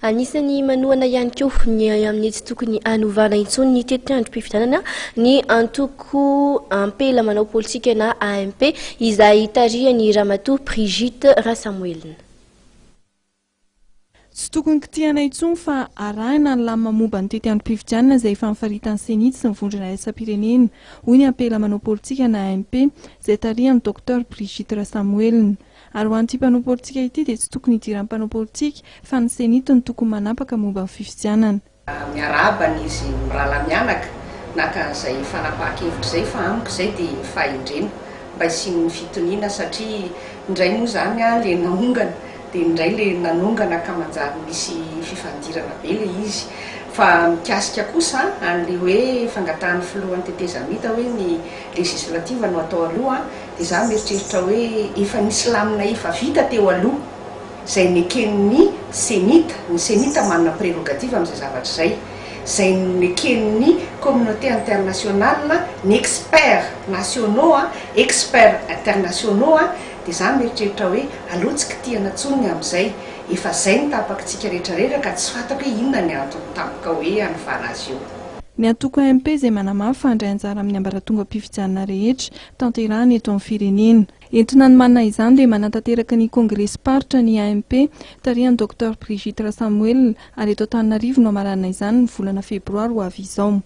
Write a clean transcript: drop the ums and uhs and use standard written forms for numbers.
Anisan'ny manohana ihany koa ny amin'ny tsy tokony hanovana intsony ny tetiandrom-pifidianana ny antoko Ampela manao politika na AMP izay tarihan'i Ramatoa Brigitte Rasamoelina. Tsy tokony kitihana intsony fa arahina ny lamina momba ny tetiandrom-pifidianana izay efa nofaritan'ny Cenit sy ny Vondrona iraisam-pirenena, hoy ny Ampela manao politika na AMP izay tarihan'ny Docteur Brigitte Rasamoelina. Ary ho an'ity mpanao politika ity dia tsy tokony hidiran'ny mpanao politika fa ny Cenit no tokony manapaka momba ny fifidianana. Miarahaba an'izy mirahalahy mianaka naka an'izay fanapahan-kevitra izay fa amiko izay dia fahendrena mba hisian'ny fitoniana satria indray moa izany le naongana dia indray le nanongana ka manjary misy fifandirana be le izy fa mikasika kosa an'le hoe fangatahan'ny filohan'ny tetezamita hoe ny législative no atao aloha Dia za mieritreritra hoe efa nisy lamina efa vita teo aloha izay neken'ny Cenit, ny Cenit manana prérogative amin'izay zavatra izay, izay neken'ny communauté internationale, ny experts nationaux, experts internationaux, dia za mieritreritra hoe aleo tsy kitihana intsony ny amin'izay, efa izay ny tapakitsika rehetra rehetra ka tsy fantako hoe inona ny antony tampoka hoe hanovana azy io. Ny antoko AMP izay manamafy fa handray anjara amin'ny ambaratongam-pifidianana rehetra tanterahana eto amin'ny firenena. Entina hanomanana izany dia manatanteraka ny kongresim-paritra ny AMP, tarihan'ny Docteur Brigitte Rasamoelina, ary eto Antananarivo no hamaranana izany ny volana febroary ho avy izao.